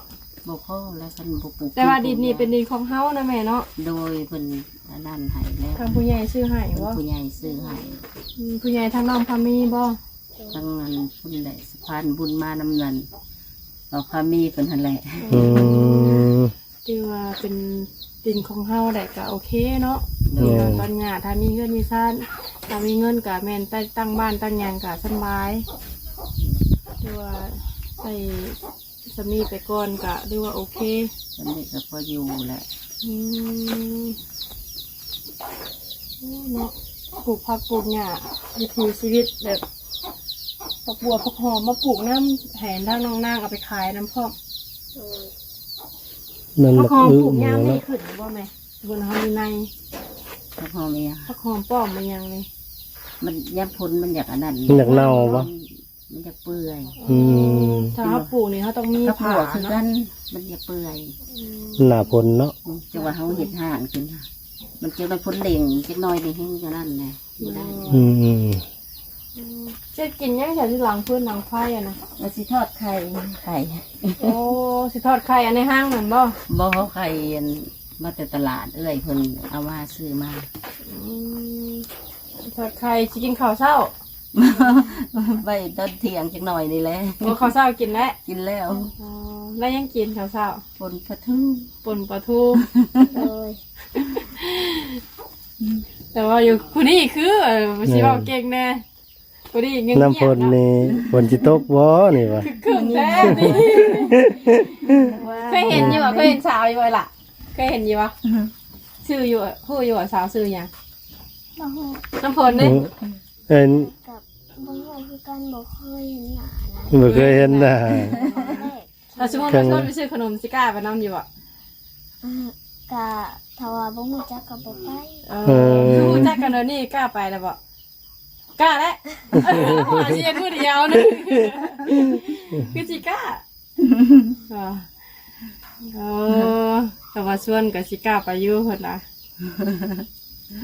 ບໍ່ພໍແລ້ວ ຄັນບໍ່ປູກ ແຕ່ວ່າດິນນີ້ເປັນດິນຂອງເຮົານະແມ່ເນາະ. ໂດຍ ເພິ່ນອັນນັ້ນໃຫ້ແລ້ວ ທາງຜູ້ໃຫຍ່ຊື້ໃຫ້ບໍ່? ຜູ້ໃຫຍ່ຊື້ໃຫ້. ອືມ ຜູ້ໃຫຍ່ທາງນ້ອງພາມີບໍ່? ທາງອັນພຸ້ນແຫຼະ ສະພານບຸນມານຳນັ້ນ ນ້ອງພາມີເພິ່ນຫັ້ນແຫຼະ. ອືມ ຖືວ່າເປັນດິນຂອງເຮົາໄດ້ກໍໂອເຄເນາະ. ໂດຍ ຕອນຫຍ້າ ຖ້າມີເຮືອນມີຊານ ຖ້າມີເງິນກໍແມ່ນໄດ້ຕັ້ງບ້ານຕັ້ງຫຍັງກໍສຳບາຍ. ຖືວ່າໃຊ້ສ່ຳນີ້ໄປກ່ອນກໍຖືວ່າໂອເຄ ສ່ຳນີ້ກໍພໍຢູ່ແຫຼະ. ອືມ ເນາະ ປູກຜັກປູກຫຍ້າ ວິຖີຊີວິດແບບ ຜັກບົວຜັກຫອມມາປູກນຳ ໃຫ້ທາງນ້ອງນາງເອົາໄປຂາຍນຳພ້ອມ. ໂດຍ ແມ່ນ ຜັກຫອມປູກຍາມນີ້ຂຶ້ນບໍ່ແມ່? ບົນເຮົາມີໃນ ຜັກຫອມອີ່ຫຍັງ? ຜັກຫອມປ້ອມອີ່ຫຍັງນີ້ ມັນຍາມຝົນມັນຢາກອັນນັ້ນ ມັນຢາກເນົ່າບໍ່? ມັນຢາກເປື່ອຍ. ອືມ ຖ້າເຮົາປູກນີ້ເຮົາຕ້ອງມີຜ້າເນາະ ຄືກັນ ມັນຢາກເປື່ອຍ. ອືມ ໜ້າຝົນເນາະ. ອືມ ຈັ່ງວ່າເຮົາເຮັດຮ້ານຂຶ້ນ ມັນຈັ່ງໄດ້ຜົນເລັ່ງຈັກໜ້ອຍນີ້ ແຮງຈັ່ງນັ້ນແຫຼະ ບໍ່ໄດ້. ອືມ ອືມ ອືມ ເຮັດກິນຫຍັງ ເຮັດຢູ່ຫຼັງຟືນຫຼັງໄຟຫັ້ນນະ? ວ່າຊິທອດໄຂ່ ໄຂ່. ໂອ້ ຊິທອດໄຂ່ອັນໃນຫ້າງນັ້ນບໍ່? ບໍ່ ໄຂ່ອັນມາແຕ່ຕະຫຼາດ ເອື້ອຍເພິ່ນເອົາມາ ຊື້ມາ. ອືມ ທອດໄຂ່ ຊິກິນເຂົ້າເຊົ້າ? ໄວ້ຕອນທ່ຽງຈັກໜ້ອຍນີ້ແຫຼະ. ໂອ້ ເຂົ້າເຊົ້າກິນແລ້ວ? ກິນແລ້ວ. ອໍ ແລ້ວຫຍັງກິນເຂົ້າເຊົ້າ? ປົ່ນປາທູ. ປົ່ນປາທູ. ໂດຍ ແຕ່ວ່າຢູ່ຜູ້ນີ້ຄື ເອີ ຊິເວົ້າເກັ່ງແດ່. ຜູ້ນີ້ງຽບໆ ນ້ຳຝົນນີ້ ເນາະ ຝົນຊິຕົກບໍ່ນີ້ວະ? ຄຶກຄື້ນແທ້ນີ້. ເຄີຍເຫັນຢູ່ບໍ່? ເຄີຍເຫັນສາວຢູ່ບໍ່ລະ? ເຄີຍເຫັນຢູ່ບໍ່? ຊື່ຢູ່ ຮູ້ຢູ່ບໍ່ ສາວຊື່ຫຍັງ? ບໍ່ຮູ້. ນ້ຳຝົນເດ້? ເອີ ກໍບໍ່ຮູ້ຄືກັນ ບໍ່ເຄີຍເຫັນໜ້ານະ. ບໍ່ເຄີຍເຫັນໜ້າ. ຖ້າສົມມຸດວ່າຊວນໄປຊື້ຂະໜົມ ຊິກ້າໄປນຳຢູ່ບໍ່? ອືມ ກະຖ້າວ່າບໍ່ຮູ້ຈັກກໍບໍ່ໄປ. ເອີ ເອີ ຮູ້ຈັກກັນແນວນີ້ກ້າໄປແລ້ວບໍ່? ກ້າແຫຼະ. ເພາະວ່າຊິເຮັດຜູ້ດຽວໜຶ່ງ ຄືຊິກ້າ. ເອີ ເອີ ຖ້າວ່າຊວນກໍຊິກ້າໄປຢູ່ພຸ້ນນະ.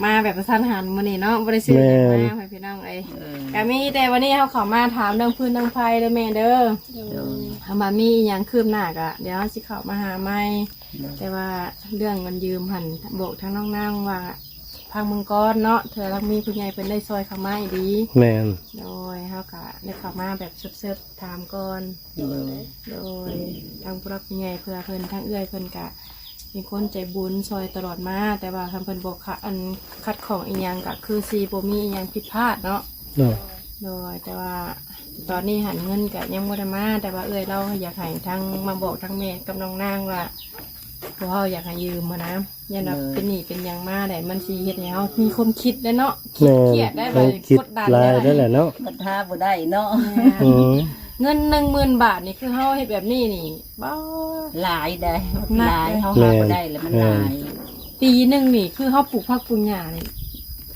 ມາແບບກະທັນຫັນມື້ນີ້ເນາະ ບໍ່ໄດ້ຊື້ຫຍັງມາ ແມ່ນ ໃຫ້ພີ່ນ້ອງເອີຍ. ເອີ ກະມີແຕ່ວັນນີ້ເຮົາເຂົ້າມາຖາມເລື່ອງຟືນເລື່ອງໄຟເດີແມ່ເດີ. ໂດຍ ໂດຍ ຖ້າວ່າມີອີ່ຫຍັງຄືບໜ້າກະ ດຽວເຮົາຊິເຂົ້າມາຫາໃໝ່. ໂດຍ ແຕ່ວ່າເລື່ອງເງິນຢືມຫັ້ນ ບອກທາງນ້ອງນາງວ່າ ຟັງເບິ່ງກ່ອນເນາະ ເທື່ອລາງມີຜູ້ໃຫຍ່ເພິ່ນໄດ້ຊ່ອຍເຂົ້າມາອີ່ຫຼີ. ແມ່ນ ໂດຍ ເຮົາກະໄດ້ເຂົ້າມາແບບເຊີບໆ ຖາມກ່ອນ. ໂດຍ ໂດຍ ທາງຜູ້ຫຼັກຜູ້ໃຫຍ່ ເພື່ອເພິ່ນ ທາງເອື້ອຍເພິ່ນກະເປັນຄົນໃຈບຸນຊ່ອຍຕະຫຼອດມາ ແຕ່ວ່າຄັນເພິ່ນບໍ່ຂະ ອັນ ຂັດຂ້ອງອີ່ຫຍັງ ກະຄືຊິບໍ່ມີອີ່ຫຍັງຜິດພາດເນາະ. ໂດຍ ໂດຍ ແຕ່ວ່າຕອນນີ້ຫັ້ນເງິນກະຍັງບໍ່ໄດ້ມາ ແຕ່ວ່າເອື້ອຍລາວຢາກໃຫ້ທາງ ມາບອກທາງແມ່ກັບນ້ອງນາງວ່າ ພວກເຮົາຢາກໃຫ້ຢືມຫັ້ນນະ. ຢ້ານວ່າ ໂດຍ ເປັນໜີ້ເປັນຫຍັງມາແລ້ວ ມັນຊິເຮັດໃຫ້ເຮົາມີຄວາມຄິດໄດ້ເນາະ. ແມ່ນ ຄິດຄຽດໄດ້ ຄວາມຄິດ ກົດດັນຫຼາຍໄດ້ແຫຼະເນາະ ບັນຫາບໍ່ໄດ້ເນາະ. ແມ່ນ ອືມ ເງິນໜຶ່ງໝື່ນບາດນີ້ ຄືເຮົາເຮັດແບບນີ້ນີ້ ບໍ່ ຫຼາຍໄດ໋ ໜັກ ຫຼາຍ ເຮົາຫາບໍ່ໄດ້ແລ້ວ ມັນ ແມ່ນ ຫຼາຍ. ປີໜຶ່ງນີ້ ຄືເຮົາປູກຜັກປູກຫຍ້ານີ້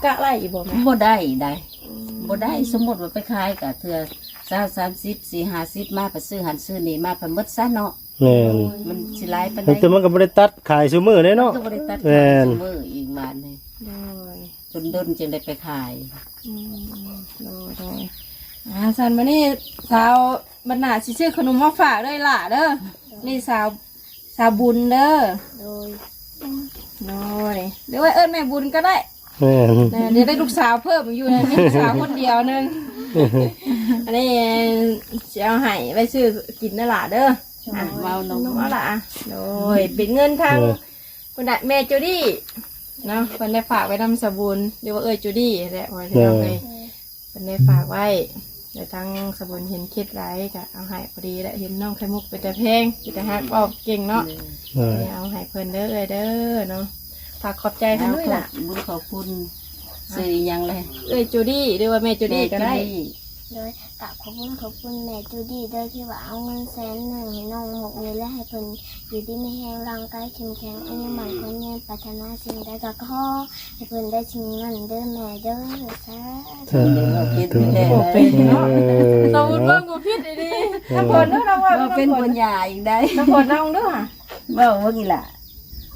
ກະໄດ້ຢູ່ບໍ່ແມ່? ບໍ່ໄດ້ໄດ໋. ອືມ ບໍ່ໄດ້. ສົມມຸດວ່າໄປຂາຍກະເທື່ອຊາວ ສາມສິບ ສີ່ ຫ້າສິບ ມາ ໄປຊື້ຫັ້ນຊື້ນີ້ມາ ໄປໝົດຊະເນາະ. ແມ່ນ ມັນຊິຫຼາຍປານໃດ? ແຕ່ມັນກໍບໍ່ໄດ້ຕັດຂາຍຊຸມື້ເດ້ເນາະ. ມັນກໍບໍ່ໄດ້ຕັດ ແມ່ນ ຂາຍຊຸມື້ອີກບາດນີ້. ໂດຍ ດົນໆ ຈຶ່ງໄດ້ໄປຂາຍ. ອືມ ໂດຍໆ. ອ່າ ຊັ້ນມື້ນີ້ສາວບັນນາຊິຊື້ຂະໜົມມາຝາກເດີຫຼ້າເດີ. ນີ້ສາວ ສາວບຸນເດີ. ໂດຍ ໂດຍ ຫຼືວ່າເອີ້ນແມ່ບຸນກໍໄດ້. ແມ່ນ ເອີ ດຽວໄດ້ລູກສາວເພີ່ມຢູ່ນະ ມີລູກສາວຄົນດຽວໜຶ່ງ. ອັນນີ້ຊິເອົາໃຫ້ໄວ້ຊື້ກິນນະຫຼ້າເດີ. ອ່ະ ເວົ້ານຳ ເອົາລະ. ໂດຍ ເປັນເງິນທາງ ເອີ ພຸ້ນນະ ແມ່ຈູດີ້ເນາະ ເພິ່ນໄດ້ຝາກໄວ້ນຳສາວບຸນ ຫຼືວ່າເອື້ອຍຈູດີ້ແຫຼະ ພໍ່ແມ່ພີ່ນ້ອງເອີຍ. ເພິ່ນໄດ້ຝາກໄວ້ ແລ້ວທາງສາວບຸນເຫັນຄິດຫຼາຍກະເອົາໃຫ້ພໍດີແຫຼະ. ເຫັນນ້ອງໄຂ່ມຸກເປັນຕາແພງ ເປັນຕາຮັກ ເວົ້າເກັ່ງເນາະ. ເອີ ເອົາໃຫ້ເພິ່ນເດີເອື້ອຍເດີເນາະ. ຝາກຂອບໃຈເພິ່ນດ້ວຍລະ. ບຸນຂອບຄຸນ. ຊື່ຫຍັງແລະ? ເອື້ອຍຈູດີ້ ຫຼືວ່າແມ່ຈູດີ້ກໍໄດ້. ໂດຍ ກາບຂອບຄຸນຂອບຄຸນແມ່ຈູດີ້ເດີ ທີ່ວ່າເອົາເງິນແສນໜຶ່ງໃຫ້ນ້ອງມຸກນີ້ ແລະ ໃຫ້ເພິ່ນຢູ່ດີມີແຮງ ຮ່າງກາຍເຂັ້ມແຂງ ອາຍຸໝັ້ນຂວັນຍືນ ປາດຖະໜາສິ່ງໃດກໍຂໍໃຫ້ເພິ່ນໄດ້ສິ່ງນັ້ນເດີແມ່ເດີ. ສາທຸ. ເວົ້າເປັນແທ້ ເວົ້າເປັນເນາະ. ເອີ ສົມມຸດເບິ່ງບໍ່ຜິດອີ່ຫຼີ. ນ້ຳຝົນເນາະ ນ້ອງວ່າ ເວົ້າເປັນ ນ້ຳຝົນ ເປັນຍາອີກໄດ໋. ນ້ຳຝົນ ນ້ອງເດີຫະ. ເວົ້າເບິ່ງອີ່ຫຼ້າ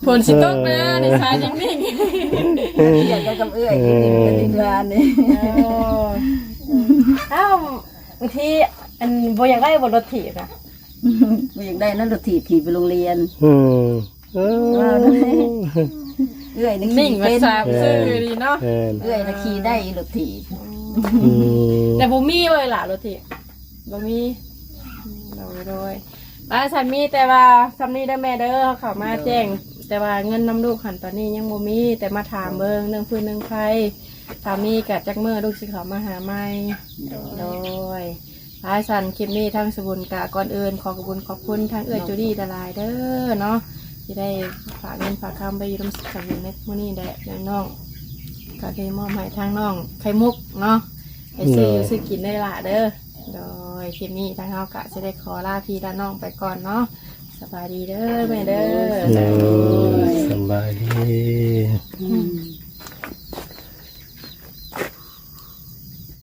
ຝົນຊິຕົກເດີ ເອີ ນີ້ສາຍນິ່ງໆ ເວົ້າກັບເອື້ອຍ ເອີ ຢູ່ເຮືອນນີ້ ເອີ ອ້າວ ບາງທີ ອັນ ບໍ່ຢາກໄດ້ບໍ່ລົດຖີບນະ? ບໍ່ຢາກໄດ້ນະ ລົດຖີບຂີ່ໄປໂຮງຮຽນ ອືມ ເອີ ເອື້ອຍນີ້ ໜິ່ງ ຂີ່ເປັນ ສາມຊື່ດີເນາະ ແມ່ນ ເອື້ອຍນະຂີ່ໄດ້ລົດຖີບ ອືມ ແຕ່ບໍ່ມີເວີຍຫຼ້າລົດຖີບ ບໍ່ມີ ໂດຍ ໂດຍ ວ່າຊັ້ນ ມີແຕ່ວ່າຊ່ຳນີ້ເດີແມ່ເດີ ເຂົ້າມາແຈ້ງ ແຕ່ວ່າເງິນນຳລູກຫັ້ນຕອນນີ້ຍັງບໍ່ມີ ແຕ່ມາຖາມເບິ່ງເລື່ອງຟືນເລື່ອງໄຟ ຖ້າມີກະຈັກມື້ລູກຊິເຂົ້າມາຫາໃໝ່ ໂດຍ ໂດຍ ຫຼາຍຊັ້ນ ຄລິບນີ້ທາງສະບຸນກະ ກ່ອນອື່ນຂໍຂອບຄຸນຂອບຄຸນທາງເອື້ອຍຈູດີ້ຫຼາຍໆເດີເນາະ ທີ່ໄດ້ຝາກເງິນຝາກຄຳໄປຢູ່ນຳສະບຸນໃນມື້ນີ້ແຫຼະ ນ້ອງໆ ກະໄດ້ມອບໃຫ້ທາງນ້ອງໄຂ່ມຸກເນາະ ໄປຊື້ຢູ່ ໂດຍ ຊື້ກິນເດີຫຼ້າເດີ ໂດຍ ຄລິບນີ້ທາງເຮົາກະຊິໄດ້ຂໍລາພີ່ລານ້ອງໄປກ່ອນເນາະ ສະບາຍດີເດີແມ່ເດີ ໂດຍ ສະບາຍດີ